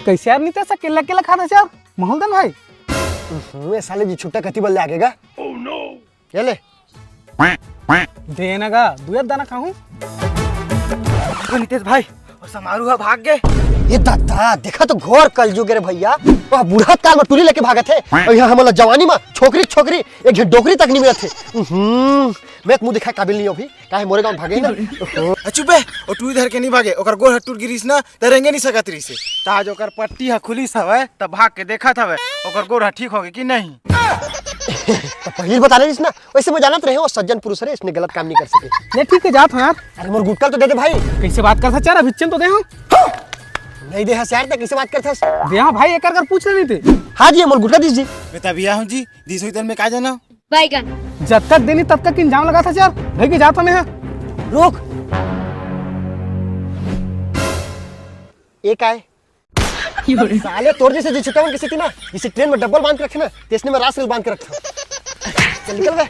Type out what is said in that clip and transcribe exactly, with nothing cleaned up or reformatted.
कैसे यार नितेश, अकेला अकेला खात हस यार? माहौल दे न भाई। हम्म, ये साले जी छुट्टा कति बल्ले आगे गा। ये ले। दे न गा, दुए दाना खाहूं। ओ नितेश भाई, वो समारू ह भाग गे। ये दादा, देखा तो घोर कलजुग रे भैया। वह बूढ़ा काल में टूरी लेके भागत हे, और यहाँ हमला जवानी में छोकरी छोकरी एक घे डोकरी तक नहीं मिलत हे। हम्म, मैं एक मुंह दिखाए काबिल नहीं हूँ अभी, काहे मोरे गांव भागे ना। ओहो। अ, चुप बे, वो टूरी धर के नहीं भागे, ओकर गोड़ हट टूट गिरिस ना, त रेंगे नहीं सकत रहिस हे। त आज ओकर पट्टी ह खुलिस हवय, त भाग के देखत हवय, ओकर गोड़ ह ठीक होगे कि नहीं। त पहले ही बता रहिस ना, वैसे मैं जानत रहे हूँ, सज्जन पुरुष हरे, इसने गलत काम नहीं कर सके। ले ठीक है, जात हूँ यार। अरे मोर गुटका तो दे दे भाई। कैसे बात करत हस यार, अभी चेन तो दे हूँ। नहीं दे हस यार, त कैसे बात करत हस? दे हूँ भाई, एक कर पूछ ले नहीं थे। हाँ जी, मोर गुटका दीस जी। मैं तब आया हूँ जी, दीस होई तन मैं का जाना। बैगन। जब तक देनी तब तक इंजाम लगात हस यार। भाई की जात हूँ मैं। रुक। एक आए। साले तोर जैसे जी छुट्टा मन किसी थी ना, इसी ट्रेन में डब्बल बांध के रखे ना, तेसने में रास रेल बांध के रखता। चल निकल बे।